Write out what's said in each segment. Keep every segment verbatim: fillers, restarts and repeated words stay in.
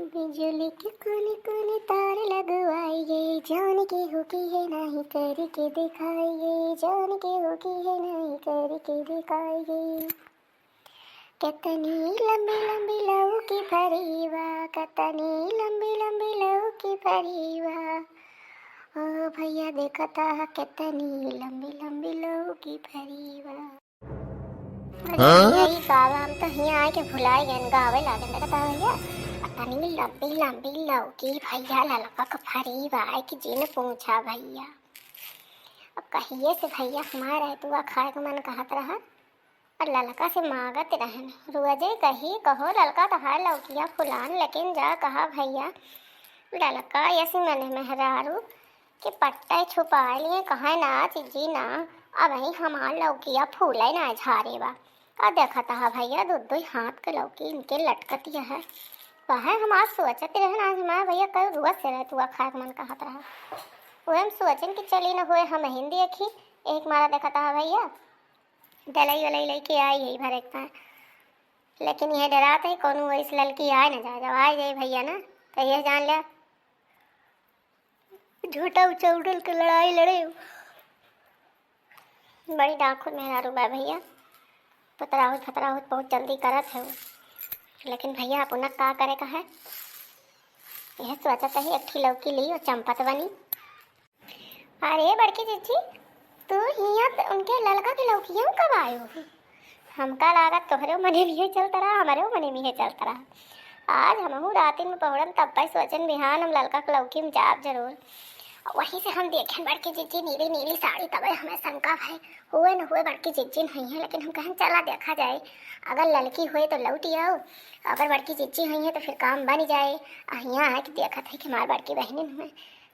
बिजुली के कोने कोने तार लगवाइए, जान के हो की है नाही करके दिखाइए, जान के हो की है नाही करके दिखाइए। कितनी लंबी लंबी लौकी फरी बा, कितनी लंबी लंबी लौकी फरी बा। ओ भैया देखता है कितनी लंबी लंबी लौकी फरी बा। अरे हाँ? भैया, ई गावा हम तो हियाँ आए के भुलाए गए, गावे लागे देखता है भैया। कितनी लंबी लंबी लौकी भैया ललका के फरी बा कि जिन पूछा भैया। अब कहिए से भैया हमारा है तुआ खाए के मन कहत रहा। और ललका से मांगत रहन। रोजे कही, "कहो ललका, तहार लौकिया फुलान," लेकिन जा कहा भैया, ललका यस मने मेहरारू कि पट्टे छुपा लिए, कहे ना चिज्जी ना, अब ही हमार लौकिया फूले ना झारे बा। का देखत हा भैया, दो दो हाथ के लौकी इनके लटकत है। वह हम आज सोचत रहन, आज हमारा भैया कल रुआ से रहे तुआ खाए के मन कहत रहा। वह हम सोचन कि चली न हुए हम हिंदी देखी, एक मारा देखत हा भैया। दलई वलई लइके आई है भर एक पाए। लेकिन यह डरात है कौनो वैस ललकी आए न जाए, जब आए जाए भैया ना तो यह जान लिया झूठा उचौडल के लड़ाई लड़े। बड़ी डाकुर मेहरारू बा भैया, पतराहुत फतराहुत बहुत जल्दी करत है वो। लेकिन भैया अपना का करे का है, यह सोचत है एक ठी लौकी ली और चंपत बनी। अरे बड़की जिज्जी, तू हियाँ त उनके ललका के लौकियों कब आयो? हमका लागत तोहरे मने भी है चलत रहा, हमरे मने भी है चलत रहा। आज हमहू रातिन में पहुड़न तब पे सोचन बिहान हम ललका के लौकी में जाब जरूर। वहीं से हम देखें बड़की जिज्जी नीली नीली साड़ी, तबे हमें शंका भय हुए न हुए बड़की जिज्जी नहीं है, लेकिन हम कहें चला देखा जाए, अगर ललकी हुए तो लौट आओ, अगर बड़की जिज्जी हुई है तो फिर काम बन जाए। आ हियाँ आए कि देखत है कि हमार बड़की बहनिन हुए।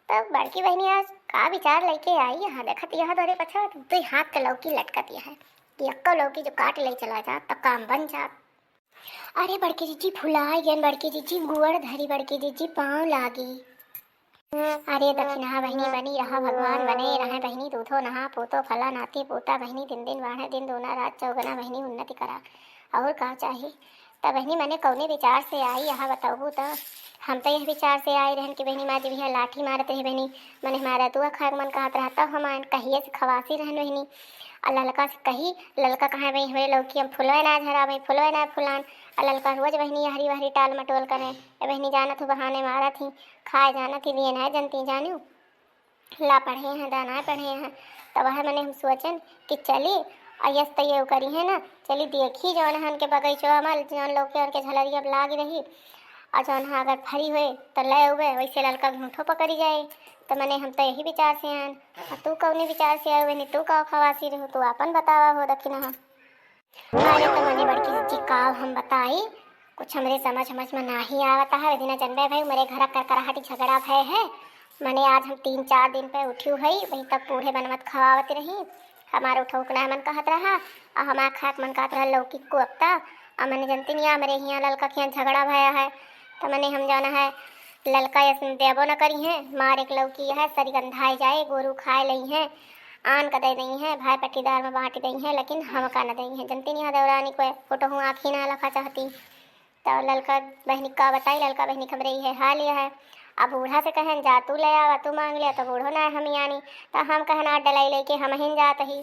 तब बड़की बहनी आज का विचार लइके आई यहाँ, देखत यह तोरे पछवा दुई हाथ के लौकी लटकत यह है कि एक्को लौकी जो काट ले चला जात तो काम बन जात। अरे बड़की जिज्जी फुलाए गयन, बड़की जिज्जी गोड़ धरी, बड़की जिज्जी पाँव लागी। अरे दखिनहा बहिनी बनी रहा, भगवान बने रहे बहिनी, दूधो नहा पोतो फला नाती पोता बहिनी, दिन दिन बाढ़े दिन दूना रात चौगना बहिनी, उन्नति करा, और का चाही। त बहिनी मने कौने विचार से आई, यहाँ बतौबू त। हम त यह विचार से आई रहन कि बहिनी माँ जब यहाँ लाठी मारत रहे बहिनी, मने हमारा तुआ खाए के मन कहत रहा, तब हम आयन कहिए से खवासी रहन बहिनी। आ ललका से कही, ललका कहे बहिनी हमरे लौकी हम फुलवे ना झरा बहिनी, फुलवे ना फुलान। आ ललका रोज बहिनी हरी बहरी टाल मटोल करे, ए बहिनी जानत हो बहाने मारत ही, खाए जानत ही, दिए ना जनती जानियो। ला पढ़े हैं, दा ना पढ़े हैं। तब वह मने हम सोचन कि चली, और यस त ये करी है ना, चली देखी जौन हन के बगीचवा में जौन लौकी उनके झलरिया लाग रही, और जौन हाँ अगर फरी हुए तो ले उबे, वैसे ललका घूंठो पकड़ी जाए। तो मने हम तो यही विचार से आन, और तू कौने विचार से आए, नहीं तू का खवासी रहो, तू आपन बतावा हो दखिनहा। अरे तो मने बड़की जिज्जी का हम बताई, कुछ हमरे समझ समझ में नाही आवत है। वही दिना जनबे भाई मेरे घर कर कराहटी झगड़ा भय है। मने आज हम तीन चार दिन पे उठी हुई, वही तक बूढ़े बनवत खवावत रही। हमार उठौक ना मन कहत रहा, आ हमार खाक मन कहत रहा लौकी कोफ्ता। आ मने जनती नहीं, हमरे हियाँ ललका खियाँ झगड़ा भया है। तो मने हम जाना है ललका यस देबो न करी है, मार एक लौकी है, सरी गंधाए जाए, गोरू खाए लई है, आन का दे दई है, भाई पट्टीदार में बांट दई है, लेकिन हमका न दई है। जनती नहीं, देवरानी को फोटो हूँ आँखी ना लखा चाहती। तो ललका बहनी का बताई, ललका बहनी के हमरे इहे हाल यह है। अब बूढ़ा से कहें जा तू ले आवा, तू मांग लिया, तो बूढ़ो ना है हम यानी। तो हम कहना डलाई लेके हम हिन जात ही,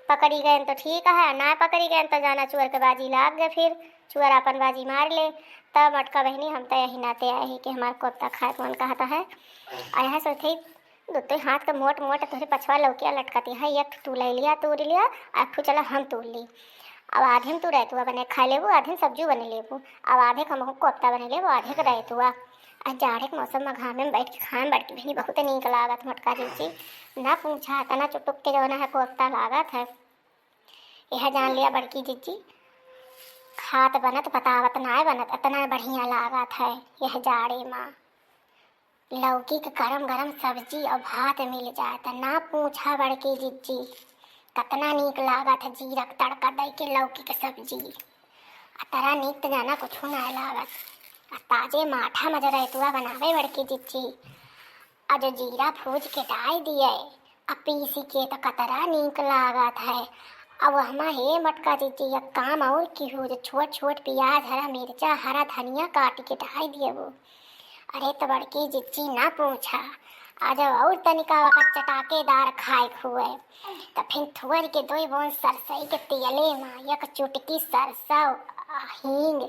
पकड़ी गए तो ठीक है, ना पकड़ी गए तो जाना चुअर के बाजी लाग गए, फिर चुअर आपन बाजी मार ले। तब मटका बहनी हम तो यही नाते आए ही कि हमार कोफ्ता खाए कौन कहता है। आ यहाँ सोचे दुत्ते हाथ के मोट मोट तोहरे पछवा लौकिया लटकती है, एक ठो तू ले लिया, तोड़ लिया, आ एक ठो चला हम तोड़ ली। अब आधे में तू रैतुआ बने खा लेबू, आधे में सब्जी बने लेबू, अब आधे के हमहू कोफ्ता बने लेबू, आधे के रैतुआ। आ जाड़े के मौसम में घामे में बैठ के खाए में बड़की बहनी बहुत नीक लागत मोटका जिज्जी। ना पूछा, इतना चुटुक के जौन है कोफ्ता लागत है। यह जान लिया बड़की जिज्जी, खात बनत बतावत नाय बनत, इतना बढ़िया लागत है यह जाड़े में। लौकी के गरम गरम सब्जी और भात मिल जाए त ना पूछा बड़की जिज्जी, कतना नीक लागत है जीरा के तड़का दई के लौकी के सब्जी। अतरा नीक त जाना कुछ ना लागत। आ ताजे माठा में जो रैतुआ बनावे बड़की जिज्जी, आ जो जीरा फूज के डाल दिए, आ पीसी के त कतरा नीक लागत है। अब हमा हे मटका जिज्जी एक काम और की हो, जो छोट छोट प्याज, हरा मिर्चा, हरा धनिया काट के डाल दिए वो। अरे त बड़की जिज्जी ना पूछा, आज और तनिका ओकर चटाकेदार खाए क हुए। त फिर थोर के दोई बूंद सरसई के तेले मा एक चुटकी सरसों, हींग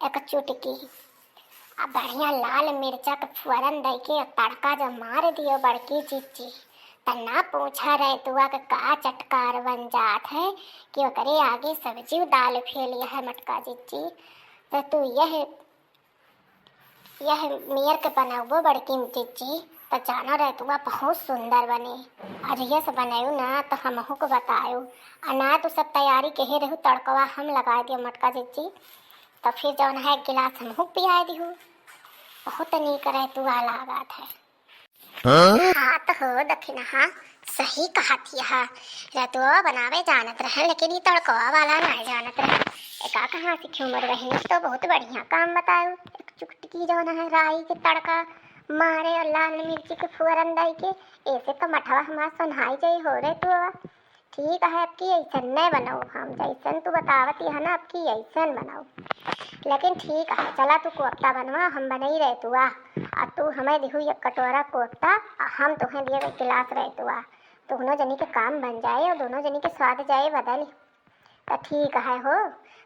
एक चुटकी, आ बढ़िया लाल मिर्चा के फुरन दई के तड़का जब मार दियो बड़की जिज्जी, त ना पूछा रैतुआ के का चटकार बन जात है कि ओकरे आगे सब्जी दाल फेल है मोटका जिज्जी। त तू यह यह मेयर के बनउबो बड़की जिज्जी, त जाना रैतुआ बहुत सुंदर बने। अजहिया से बनयू ना त हमहू को बतायू। आ ना तू सब तैयारी केहे रहू, तड़कवा हम लगाए दियो मोटका जिज्जी। त फिर जौन है एक गिलास हमहू को पियाए दिहू। बहुत नीक रैतुआ लागत है। हाँ? हाँ त हो दखिनहा, सही कहत हिया। रैतुआ बनावे जानत रहन, लेकिन ई तड़कवा वाला नाय जानत रहन। एका कहाँ सीखी मोर बहिनी, तो बहुत बढ़िया काम बतायो। एक चुटकी जौन है राई के तड़का मारे और लाल मिर्ची के फुरन दई के, ऐसे तो मठवा हमार सोन्हाई जाई हो रैतुआ। ठीक है, अब की ऐसन नहीं बनाओ, हम जैसन तू बतावत है ना, अब की ऐसन बनाओ। लेकिन ठीक है, चला तू कोफ्ता बनवा, हम बनई रैतुआ, आ तू हमें दिहू एक कटोरा कोफ्ता, आ हम तुहें दिए एक गिलास रैतुआ। दोनों जनी के काम बन जाए और दोनों जनी के स्वाद जाए बदल। त ठीक है हो,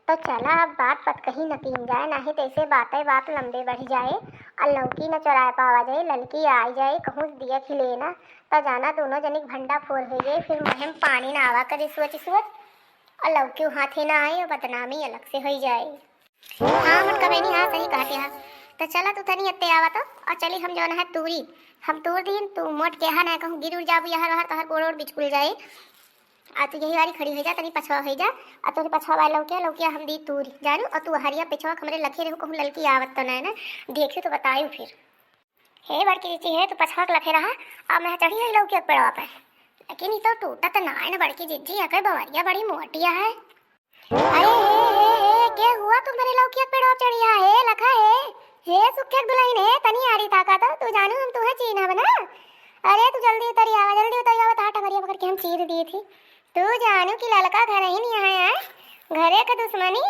तो चला अब बात पत कहीं न कीन जाए, नाही तो ऐसे बातें बात लंबे बढ़ जाए। और लौकी न चुराए पावा जाए, ललकी आई जाए, कहूँ से दिया खिले ना, तो जाना दोनों जनी के भंडा फोर हो जाए, फिर मुँह में पानी ना आवा करे सोच सोच, और लौकी हाथे ना आए और बदनामी अलग से हो जाए। हाँ, मोटका बहिनी, हाँ, सही कहत है। तो चला तू तनी अत्ते आवा तो, और चली हम जौन है तूरी, हम तूर दीन, तू मोट के हा ना कहूँ गिर उड़ जाबू यहाँ रहर तोहर गोड़ ओड़ बिचकुल जाए। आ तू यही वाली खड़ी हो जा, तनी पछवा हो जा, आ तोरी पछवा वाली लौकिया, लौकिया हम दी तूरी, जानू, और तू हरिया पिछवा हमरे लखे रहू, कहूँ ललकी आवत तो नहीं ना, देखियो तो बतायू फिर। हे बड़की जिज्जी, हे तू पछवा के लखे रहा, अब मैं चढ़ी है लौकी के पेड़वा पे। लेकिन ई तो टूटत ना है ना बड़की जिज्जी, एकर बवरिया बड़ी मोटिया है। अरे हे, हे, हे, के हुआ तुम्हरे लौकी के पेड़वा पे चढ़िया है, लखा है? हे सुखे के दुल्हन है, तनी आड़ी ताका तो, तू जानू हम तुहे चीन्हब ना। अरे तू जल्दी उतरी आवा, जल्दी उतरी आवा, तहार टंगरिया पकड़ के हम चीर दी थी। तू जानू कि ललका घर ही नहीं आया है, घरे के दुश्मनी,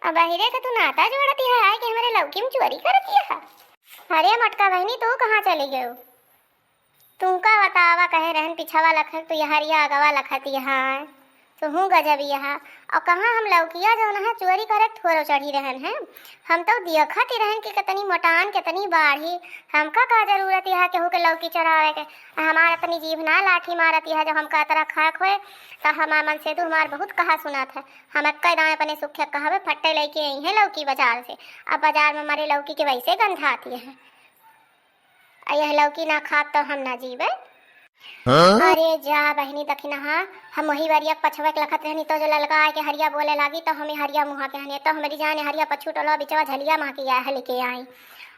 अब बहिरे के तू नाता जोड़ती है, आए के हमरे लौकी में चोरी करती है। अरे मोटका बहिनी, तू कहाँ चली गयू? तुमका बतावा, कहे रहन पिछवा लखत तू यहरिया, अगवा लखत यहाँ। तुहूँ गजब यहाँ। और कहाँ हम लौकिया जौन है चोरी करे थोरो चढ़ी रहन है। हम तो देखत ही रहन कि कितनी मोटान, कितनी बाढ़ी। हमका का जरूरत यहाँ केहू के लौकी चोरावे के? हमार अपनी जीभ ना लाठी मारत यहाँ, जब हमका अतरा खाक होए, त हमार मन से तू हमार बहुत कहा सुनत है। हम एक्के दाएँ अपने सुखे कहबे, फट्टे लेके आई हैं लौकी बाजार से। अब बाजार में मरे लौकी के वैसे गंधाती है। आ यह लौकी ना खाब तो हम ना जीबे। हाँ? अरे जा बहिनी दखिनहा, हम वही बरिया पछवा के लखत रहनी तो जो ललका आए के हरिया बोले लागी तो हमें हरिया मुहा के हने तो हमारी जान हरिया पछू टोला बिचवा झलिया माँ के आए हल के आई।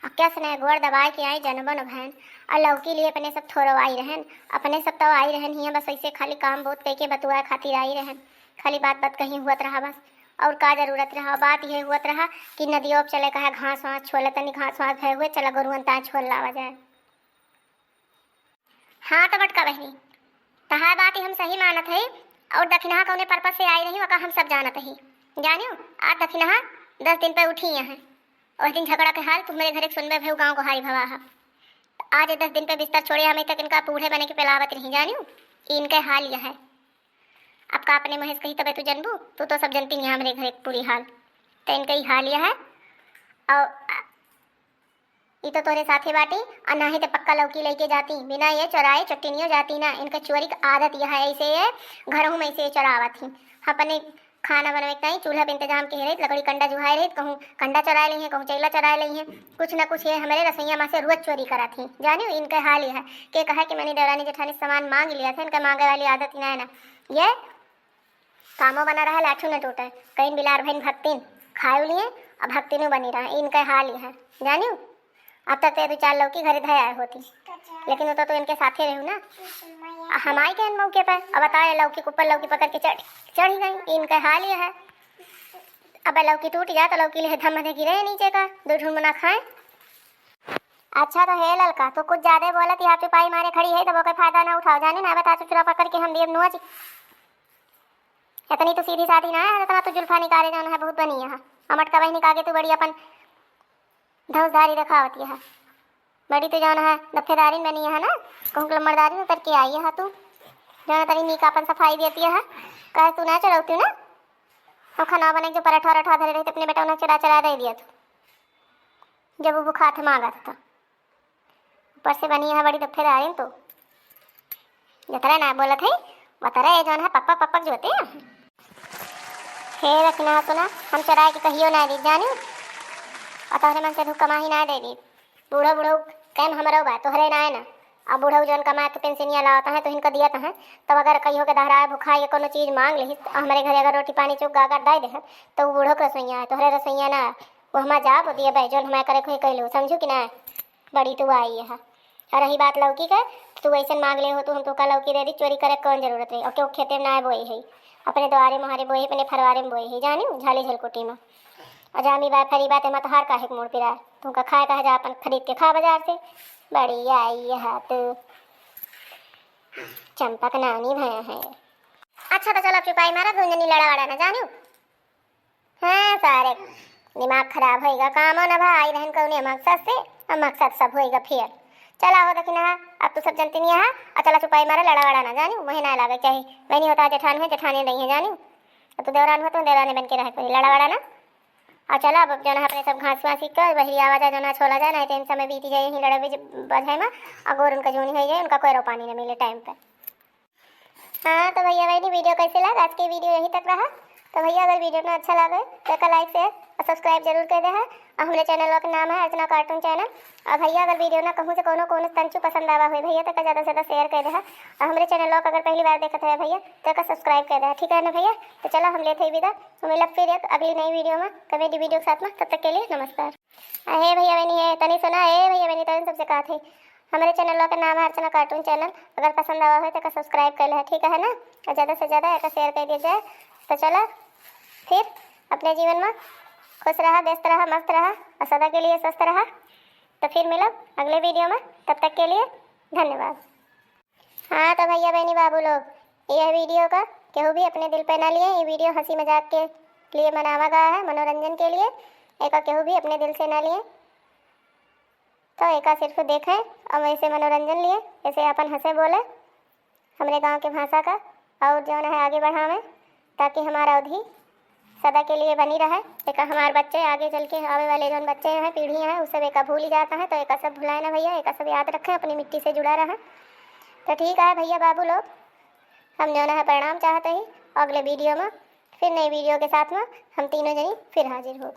आ कैस ने गोड़ दबाए के आई जनबन भैन। आ लौकी लिए अपने सब थोरो आई रहन, अपने सब तो आई रहन हियाँ बस ऐसे खाली काम बहुत कह के बतुआ खातिर आई रहन। खाली बात बात कहीं हुअत रहा बस। और का जरूरत रहा? बात यह हुअत रहा कि नदियों पे चले कहे घास वास छोले, तनी घास वास भय हुए, चला गोरुअन ताए छोल लावा जाए। हाँ तो बटका बहिनी, तहार बात ही हम सही मानत है। और दखिनहा कौने पर्पस से आई रही, वका हम सब जानत ही। जानियो, आज दखिनहा दस दिन पे उठी यहाँ। उस दिन झगड़ा के हाल तुम्हरे घरे सुनबे भयू गाँव गोहारी भवा हा। आज ये दस दिन पे बिस्तर छोड़े हमें तक इनका बूढ़े बने के पिलावत रही, जानियो, इनके हाल यह है। अब का अपने मुँह से कही तबे तू जनबू, तू तो सब जनती नहीं हमरे घरे के पूरी हाल। तो इनका ही हाल यह है। और ई तो तोरे साथे बाटी, और ना ही तो पक्का लौकी लेके जाती, बिना ये चोराए चुट्टिनियो जाती ना। इनका चोरी की आदत यह है, ऐसे ये घरों में ऐसे ये चोरावत ही। अपने खाना बनवे के ताई चूल्हा पे इंतजाम के रहित, लकड़ी कंडा जुहाए रहित, कहूँ कंडा चोराए लई है, कहूँ चैला चोराए लई है, कुछ ना कुछ ये हमारे रसोईया में से रोज चोरी करत ही। जानियो इनका हाल यह है, के कहा कि मैंने देवरानी जेठानी सामान मांग लिया था, इनका मांगे वाली आदत ही ना है ना। ये कामो बना रहा, लाठू न टूटे। कहीं बिलार भइन भक्तिन खायो लिए, अब भक्तिनु बनी रहा, इनका हाल यह है। जानियो, अब तक तो ये दो चार लौकी घरे धय आए होती, लेकिन वो तो, तो इनके साथे रहू ना। आ हमाई के इन मौके पर अब बताए, लौकी के ऊपर लौकी पकड़ के चढ़, चढ़ी गई। इनका हाल यह है, अब लौकी टूट जाए तो लौकी ले धम धे गिरे नीचे का, दो झुनमुना खाए। अच्छा तो हे ललका, तू कुछ ज्यादा बोलत, यहाँ चुपाई मारे खड़ी है, तब ओकर फायदा ना उठाओ, जाने ना बता, चुचुरा पकड़ के हम दिए नोच। इतनी तो सीधी सादी ना है, इतना तो जुल्फा निकाले जाना है, बहुत बनी है। अमट का बहनी का आगे तू बड़ी अपन धौंसधारी दिखावती है। बड़ी तू जौन है दफेदारिन बनी है ना, कहूँ के लम्बरदारी उतर के आई है तू। जौन तरी नीक आपन सफाई देती है, कहे तू ना चलौती ना। हम खाना बने जो पराठा वराठा धरे रही तो अपने बेटा उन्हें चुरा चुरा दे दिया तू, जब वो बुखार थे मांगा था तो। ऊपर से बनी है बड़ी दफेदारिन तू। जतरा ना बोलत है, बतरा ये जौन है पप्पा पप्पा जोते हैं। हे रखना सुना, हम चराए के कहियो ना दी जानी। और तोहरे मन से धूप कमाही ना दे दी। बूढ़ो बूढ़ो कैम हमरो बा, तोहरे ना है ना। अब बूढ़ो जौन कमा के पेंशनिया लावत हैं तो इनको दियत हैं, तब अगर कहियो के दहराए भुखाए के कोनो चीज मांग लिहित, हमरे घरे अगर रोटी पानी चुक गागर दे दे, तो वो बूढ़ो के रसोइया है, तोहरे रसोइया ना है। वो हमार जाब दिए बे, जौन हमारे करे कोई कहलो, समझू कि ना? बड़ी तू आई है। और रही बात लौकी के, तू ऐसन मांग ले हो, तू हम तोका लौकी दे दी, चोरी करे के कौन जरूरत रही? और क्यों खेते में ना बोई है, अपने द्वारे मोहरे बोई, अपने फरवारे में बोई है, जानी झाली झलकुटी में। और जामी बा फरी बात है, मत हार काहे के मूड़ पिराए, तुमका खाए कहे जा अपन खरीद के खा बाजार से। बड़ी आई है तू चंपक नानी भय है। अच्छा तो चलो चुपाई मारा, दून जनी लड़ा वड़ा ना जानी। हाँ सारे, दिमाग खराब होइगा, कामो न भा, आई रहन कौने मकसद से, अब मकसद सब होइगा फेल। चला हो देखी ना, अब तू सब जनती नहीं है, आ चला चुपाई मारे, लड़ा वड़ा ना जानी, मुहे ना लागे चाही। बहनी होता जेठान है, जेठाने नहीं है जानी, अब तू देवरान हो तो देवराने बन के रहे कोई, लड़ा वड़ा ना। आ चला अब जौन है अपने सब घास वास कर बहरी आवा जाए, जौन है छोला जाए, नहीं तो इन समय बीती जाए यहीं लड़े बीच बजाए में, और गोर उनका जूनी हो जाए, उनका कोई रो पानी न मिले टाइम पे। हाँ तो भैया बहनी, वीडियो कैसे लगा? आज के वीडियो यहीं तक रहा। तो भैया अगर वीडियो में अच्छा लगे तो एका लाइक शेयर और सब्सक्राइब जरूर कर दे है। और हमरे चैनल के नाम है अर्चना कार्टून चैनल। और भैया अगर वीडियो ना कहूँ से कोनो कोनो तंचू पसंद आवा हुए भैया तो एका ज़्यादा से ज़्यादा शेयर कर दे है। और हमरे चैनल को अगर पहली बार देखत है भैया तो एका सब्सक्राइब कर दे है, ठीक है ना भैया? तो चलो हम लेते हैं विदा, तो मिलब फिर एक अगली नई वीडियो में कॉमेडी वीडियो के साथ में। तब तक के लिए नमस्कार। अहे भैया बहनी है तनी सुना, ए भैया बहनी तनी सबसे कहा थे, हमारे चैनल के नाम है अर्चना कार्टून चैनल। अगर पसंद आवा हो तो एका सब्सक्राइब कर ले, ठीक है ना? और ज़्यादा से ज़्यादा एका शेयर कर दिया जाए। तो चलो फिर अपने जीवन में खुश रहा, व्यस्त रहा, मस्त रहा और सदा के लिए स्वस्थ रहा। तो फिर मिलब अगले वीडियो में, तब तक के लिए धन्यवाद। हाँ तो भैया बहनी बाबू लोग, यह वीडियो का केहू भी अपने दिल पे ना लिए। ये वीडियो हंसी मजाक के लिए बनावा गया है, मनोरंजन के लिए। एका केहू भी अपने दिल से ना लिए। तो एका सिर्फ देखें और वैसे मनोरंजन लिए, ऐसे अपन हंसे बोले हमरे गांव के भाषा का, और जौन है आगे बढ़ावें, ताकि हमारा अवधी सदा के लिए बनी रहे। एका हमार बच्चे आगे चल के आवे वाले जौन बच्चे हैं, पीढ़ी हैं, उ सब एका भूल ही जाता है। तो एका सब भुलाए ना भैया, एका सब याद रखें, अपनी मिट्टी से जुड़ा रहें। तो ठीक है भैया बाबू लोग, हम जौन है प्रणाम चाहते ही, अगले वीडियो में फिर नई वीडियो के साथ में हम तीनों जनी फिर हाजिर हो।